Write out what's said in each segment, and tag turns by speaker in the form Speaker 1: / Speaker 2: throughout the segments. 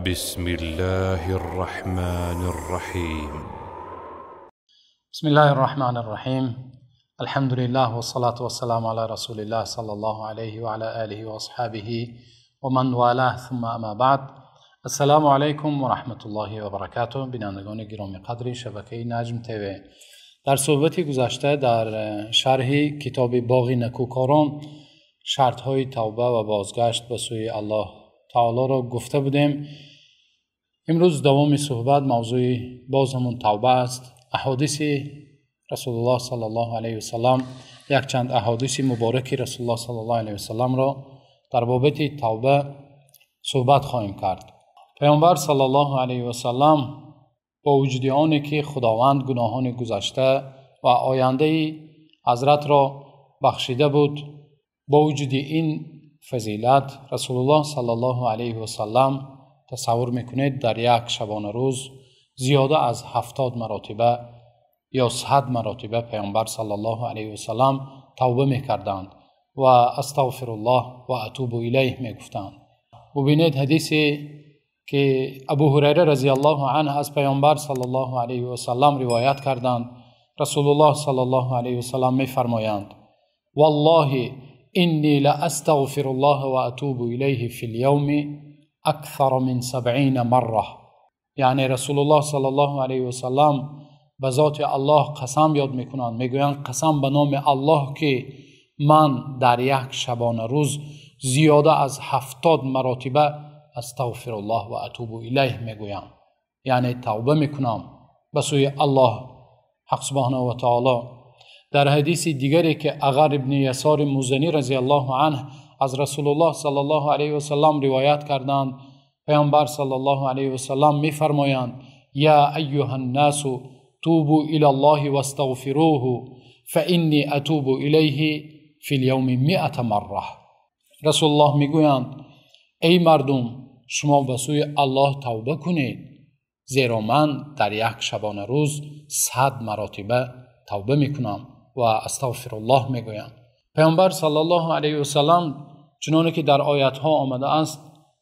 Speaker 1: بسم الله الرحمن الرحيم.
Speaker 2: بسم الله الرحمن الرحيم. الحمد لله والصلاة والسلام على رسول الله صلى الله عليه وعلى آله وأصحابه ومن والاه ثم أما بعد. السلام علیکم و رحمت الله و برکاته. بینندگان گرامی قدر شبکه نجم تیوی، در صحبت گذشته در شرح کتاب باغ نکوکاران شرط‌های توبه و بازگشت به سوی الله تعالی را گفته بودیم. امروز دوام صحبت موضوع باز همون توبه است. احادیث رسول الله صلی الله علیه و سلم، یک چند احادیث مبارک رسول الله صلی الله علیه و سلم را در بابت توبه صحبت خواهیم کرد. پیامبر صلی الله علیه و سلم با وجود آنی که خداوند گناهان گذشته و آینده حضرت را بخشیده بود، با وجود این فضیلت رسول الله صلی الله علیه و سلم تصور میکنید در یک شبانه روز زیاده از 70 مراتبه یا 100 مراتبه پیامبر صلی الله علیه و سلم توبه میکردند و استغفر الله و اتوب الیه میگفتند. ببینید حدیثی که ابو هریره رضی الله عنه از پیامبر صلی الله علیه و سلم روایت کردند، رسول الله صلی الله علیه و سلم میفرمایند: والله انی لاستغفر الله و اتوب الیه فی اليوم اکثر من 70 مره. یعنی رسول الله صلی الله علیه و سلم به ذات الله قسم یاد میکنند، میگویند قسم به نام الله که من در یک شبانه روز زیاده از 70 مراتبه استغفر الله و اتوب الیه میگویم، یعنی توبه میکنم به سوی الله حق سبحانه و تعالی. در حدیث دیگری که اغر ابن یسار مزنی رضی الله عنه از رسول الله صلی الله علیه و سلم روایت کردند، پیامبر صلی الله علیه و سلم میفرمایند: یا ایها الناس توبوا الی الله واستغفروه فانی اتوب الیه فی اليوم 100 مره. رسول الله میگویند: ای مردم، شما به سوی الله توبه کنید، زیرا من در یک شبانه روز 100 مراتبه توبه میکنم و استغفر الله میگویم. پیامبر صلی الله علیه و سلم چنانه که در آیت ها آمده است،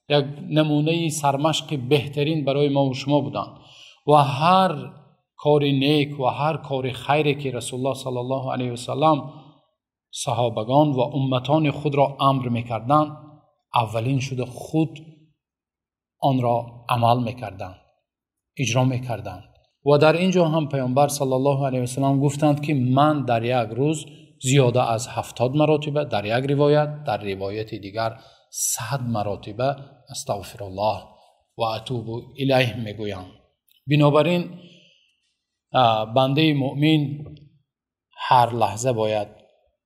Speaker 2: یک نمونه سرمشق بهترین برای ما و شما بودند و هر کار نیک و هر کار خیری که رسول الله صلی الله علیه و سلم صحابگان و امتان خود را امر میکردند، اولین شده خود آن را عمل میکردند، اجرا میکردند. و در اینجا هم پیامبر صلی الله علیه و سلم گفتند که من در یک روز زیاده از 70 مراتبه، در یک روایت، در روایت دیگر 100 مراتبه استغفر الله و اتوب الیه میگویم. بنابراین بنده مؤمن هر لحظه باید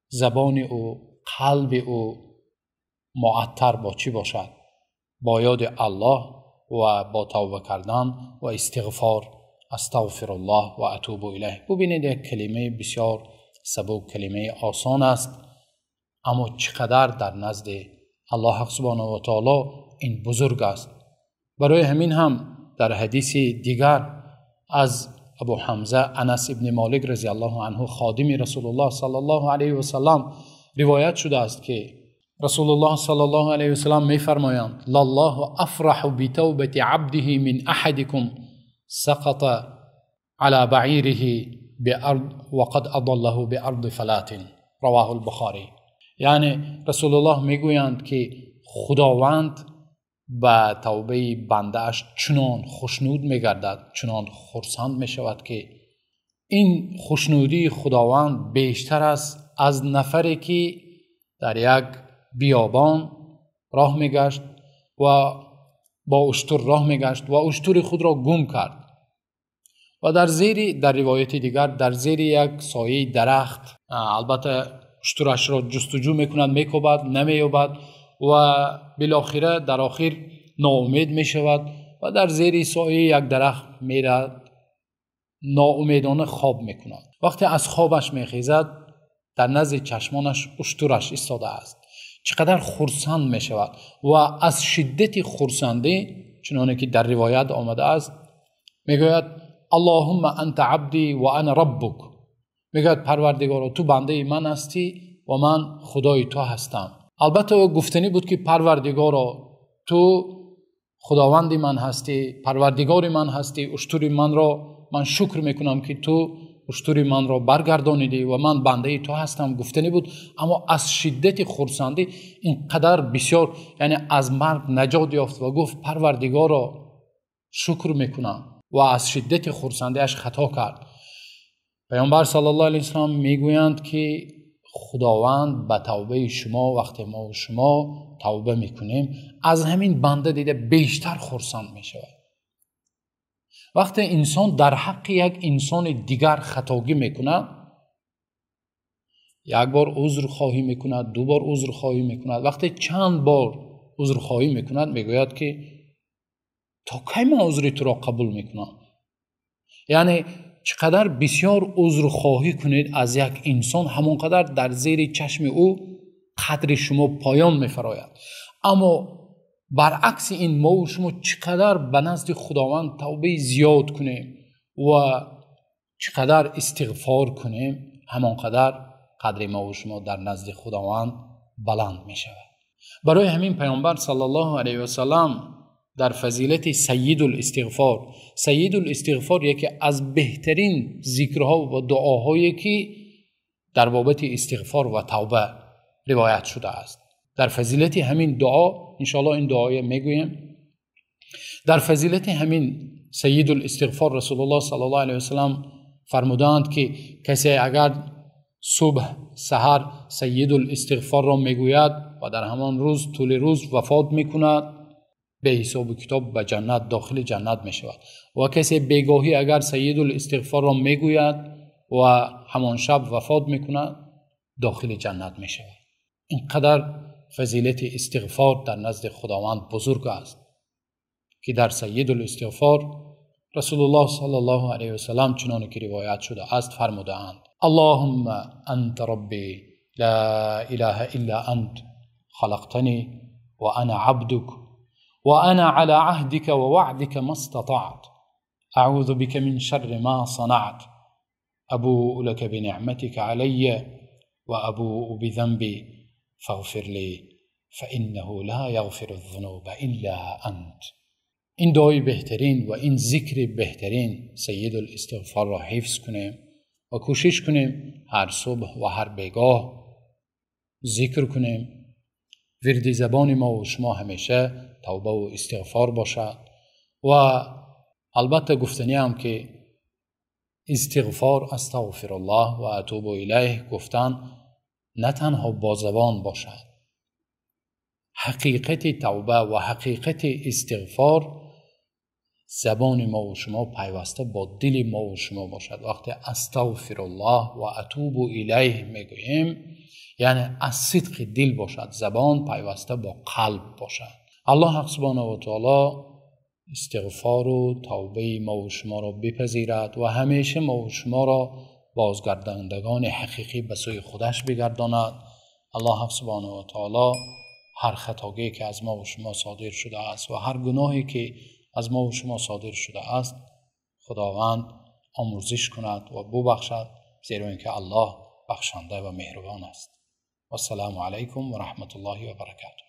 Speaker 2: زبان او، قلب او معطر با چی باشد؟ با یاد الله و با توبه کردن و استغفار، استغفر الله و اتوب الیه. ببینید یک کلمه بسیار سبک، کلمه آسان است، اما چقدر در نزد الله سبحانه و تعالی این بزرگ است. برای همین هم در حدیث دیگر از ابو حمزه انس ابن مالک رضی الله عنه خادم رسول الله صلی الله علیه و سلم روایت شده است که رسول الله صلی الله علیه و سلم میفرمایند: لله افرح بتوبة عبده من احدکم سقط على بعیره بأرض وقد اضله بأرض فلات. رواه البخاری. یعنی رسول الله میگویند که خداوند به توبه بنده اش چنان خوشنود میگردد، چنان خرسند میشود که این خوشنودی خداوند بیشتر است از نفری که در یک بیابان راه میگشت و با اشتر راه میگشت و اشتر خود را گم کرد و در زیر، در روایت دیگر در زیر یک سایه درخت، البته اشترش را جستجو میکند، میکوبد، نمییابد و بالاخره در آخر ناامید میشود و در زیر سایه یک درخت میرد، ناامیدانه خواب میکند. وقتی از خوابش میخیزد در نزد چشمانش اشترش ایستاده است. چقدر خرسند میشود و از شدت خرسندی چنانه که در روایت آمده است میگوید اللهم انت عبدی و انا ربک، میگوید پروردگارا تو بنده من هستی و من خدای تو هستم. البته او گفتنی بود که پروردگارا تو Худованди ман ҳастӣ, Парвардигори ман ҳастӣ, уштури манро ман шукр мекунам, ки ту уштури манро баргардонидӣ ва ман бандаи ту ҳастам гуфтанӣ буд. Аммо аз шиддати хурсандӣ инқадар бисёр, яъне аз марг наҷот ёфт ва гуфт Парвардигоро шукр мекунам, ва аз шиддати хурсандиаш хато кард. Паёмбар саллаллоҳу алайҳи васаллам мегӯянд, ки Худованд ба тавбаи шумо, вақте мо ва шумо тавба мекунем, аз ҳамин банда дида бештар хурсанд мешавад. Вақте инсон дар ҳаққи як инсони дигар хатогӣ мекунад, як бор узрхоҳӣ мекунад, ду бор узрхоҳӣ мекунад, вақте чанд бор узрхоҳӣ мекунад, мегӯяд ки то кай ман узри туро қабул мекунам? Яъне чӣ қадар бисёр узрхоҳӣ кунед аз як инсон, ҳамон қадар дар зери чашми ӯ қадри шумо поён мефарояд. Аммо баръакси ин, мо ва шумо чӣ қадар ба назди Худованд тавбаи зиёд кунем ва чӣ қадар истиғфор кунем, ҳамон қадар қадри мо ва шумо дар назди Худованд баланд мешавад. Барои ҳамин Паёмбар саллаллоҳу алайҳи васаллам дар фазилати Саййидул Истиғфор, Саййидул Истиғфор яке аз беҳтарин зикрҳо ва дуоҳое ки дар бобати истиғфор ва тавба ривоят шудааст. Дар фазилати ҳамин дуо, иншоаллоҳ ин дуоя мегӯем, дар фазилати ҳамин Саййидул Истиғфор Расулуллоҳ саллаллоҳу алайҳи васаллам фармудаанд, ки касе агар субҳ саҳар Саййидул Истиғфорро мегӯяд ва дар ҳамон рӯз тӯли рӯз вафот мекунад, бе ҳисобу китоб ба ҷаннат, дохили ҷаннат мешавад. Ва касе бегоҳӣ агар Саййидул Истиғфорро мегӯяд ва ҳамон шаб вафот мекунад, дохили ҷаннат мешавад. Инқадар фазилати истиғфор дар назди Худованд бузург аст, ки дар Саййидул Истиғфор Расулуллоҳ саллаллоҳу алайҳи васаллам чуноне ки ривоят шудааст фармудаанд: Аллоҳумма анта робби ла илаҳа илла ант халақтани ва ана абдук ва ана ала аҳдика ва ваъдика мастатаът аъузу бика мин шарри ма санаът абуу лака биниъматика алайя ва абуу бизанби фағфир ли фаиннаҳу ла яғфиру зунуба илла ант. Ин дуои беҳтарин ва ин зикри беҳтарин Саййидул Истиғфорро ҳифз кунем ва кӯшиш кунем ҳар субҳ ва ҳар бегоҳ зикр кунем. Вирди забони мо ва шумо ҳамеша тавба ва истиғфор бошад. Ва албатта гуфтаниам ки истиғфор, астағфируллоҳ ва атубу илайҳ гуфтан на танҳо бо забон бошад. Ҳақиқати тавба ва ҳақиқати истиғфор забони мо ва шумо пайваста бо дили мо ва шумо бошад. Вақте астағфируллоҳ ва атубу илайҳ мегӯем, яъне аз сидқи дил бошад, забон пайваста бо қалб бошад. Аллоҳ субҳонаҳу ва таоло истиғфору тавбаи мо ва шуморо бипазирад ва ҳамеша мо ва шуморо бозгардандагони ҳақиқӣ ба сӯи худаш бигардонад. Аллоҳ субҳонаҳу ва таоло ҳар хатогие ки аз мо ва шумо содир шудааст ва ҳар гуноҳе ки аз мо ва шумо содир шудааст, Худованд омӯрзиш кунад ва бубахшад, зеро ин ки Аллоҳ бахшанда ва меҳрубон аст. Вассалому алайкум ва раҳматуллоҳи ва баракатуҳ.